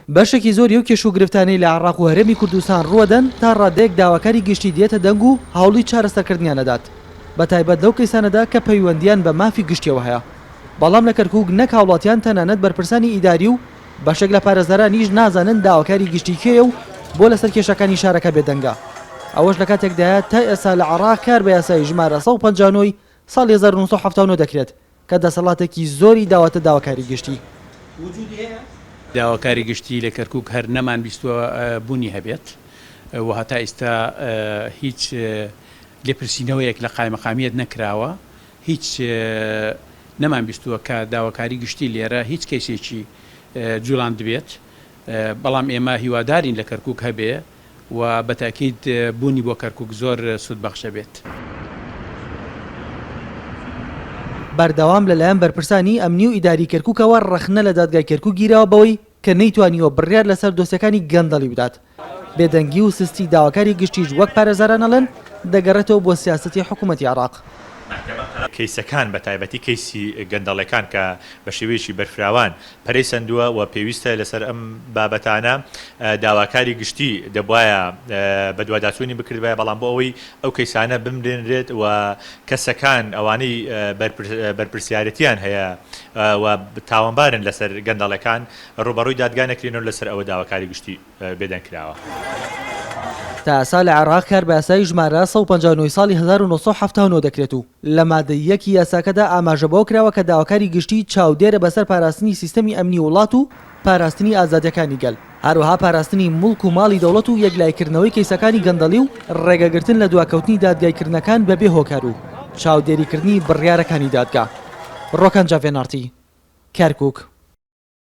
بەشێکی زۆری ئەو کێشە و گرفتانەی لە عێراق و هەرێمی کوردستان ڕووەدەن تا ڕادەیەک داواکاری گشتی دێتە دەنگ و هەوڵی چارەسەرکردنیان ئەدات بەتایبەت لەو کەیسانەدا کە پەیوەندییان بە مافی گشتیەوە هەیە بەڵام لە کەرکوک نەک هاوڵاتیان تەنانەت بەرپرسانی ئیداری و بەشێک لە پارێزەرانیش نازانن داواکاری گشتی کێیە و بۆ لەسەر کێشەکانی شارەکە بێدەنگە ئەوەش لە کاتێکدایە تا ئێستا لە عێراق کار بە یاسای ژمارە 159 ی ساڵی 1979 دەکرێت کە دەسەڵاتێکی زۆری داوەتە داواکاری گشتی. داواکاری گشتی لە کەرکوک هەر نەمان بیستووە بوونی هەبێت و هەتا ئیستا هیچ لێپرسینەوەیەک لە قایمەقامیەت نەکراوە، هیچ نەمان بیستووە کە داواکاری گشتی لێرە هیچ کەیسێکی جوڵاندبێت، بەڵام ئێمە هیوادارین لە کەرکوک هەبێ و بە تەئکید بوونی بۆ کەرکوک زۆر سوودبەخش دەبێت. بەردەوام لەلایەن بەرپرسانی ئەمنی و ئیداری کەرکوکەوە ڕەخنە لە دادگای کەرکوک گیراوە بەوەی کە نەیتوانیوە بڕیار لەسەر دۆسیەکانی گەندەڵی بدات، بێدەنگی و سستی داواکاری گشتیش وەک پارێزەران ئەڵێن دەگەڕێتەوە بۆ سیاسەتی حکومەتی عێراق. کەیسەکان بە تایبەتی کەیسی گەندەڵیەکان کە بە شێوەیەکی بەرفراوان پەرەی سەندووە و پێویستە لەسەر ئەم بابەتانە داواکاری گشتی دەبوایە بەدواداچوونی بکردبایە، بەڵام بۆ ئەوەی ئەو کەیسانە بمرێنرێت و کەسەکان ئەوانەی بەرپرسیارێتیان هەیە و تاوانبارن لەسەر گەندەڵیەکان ڕووبەڕووی دادگا نەکرێنەوە لەسەر ئەوە داواکاری گشتی بێدەنگ کراوە. تا ئێستا لە عێراق کار بە یاسای ژمارە 159 ی ساڵی 1979 دەکرێت و لە مادەی یەک ی یاساکەدا ئاماژە بەوە کراوە کە داواکاری گشتی چاودێرە بەسەر پاراستنی سیستەمی ئەمنی وڵات و پاراستنی ئازادیەکانی گەل، هەروەها پاراستنی موڵک و ماڵی دەوڵەت و یەکلایکردنەوەی کەیسەکانی گەندەڵی و ڕێگەگرتن لە دواکەوتنی دادگایکردنەکان بەبێ هۆکار و چاودێریکردنی بڕیارەکانی دادگا. ڕۆکان جاڤێن ئاڕتی، کەرکوک.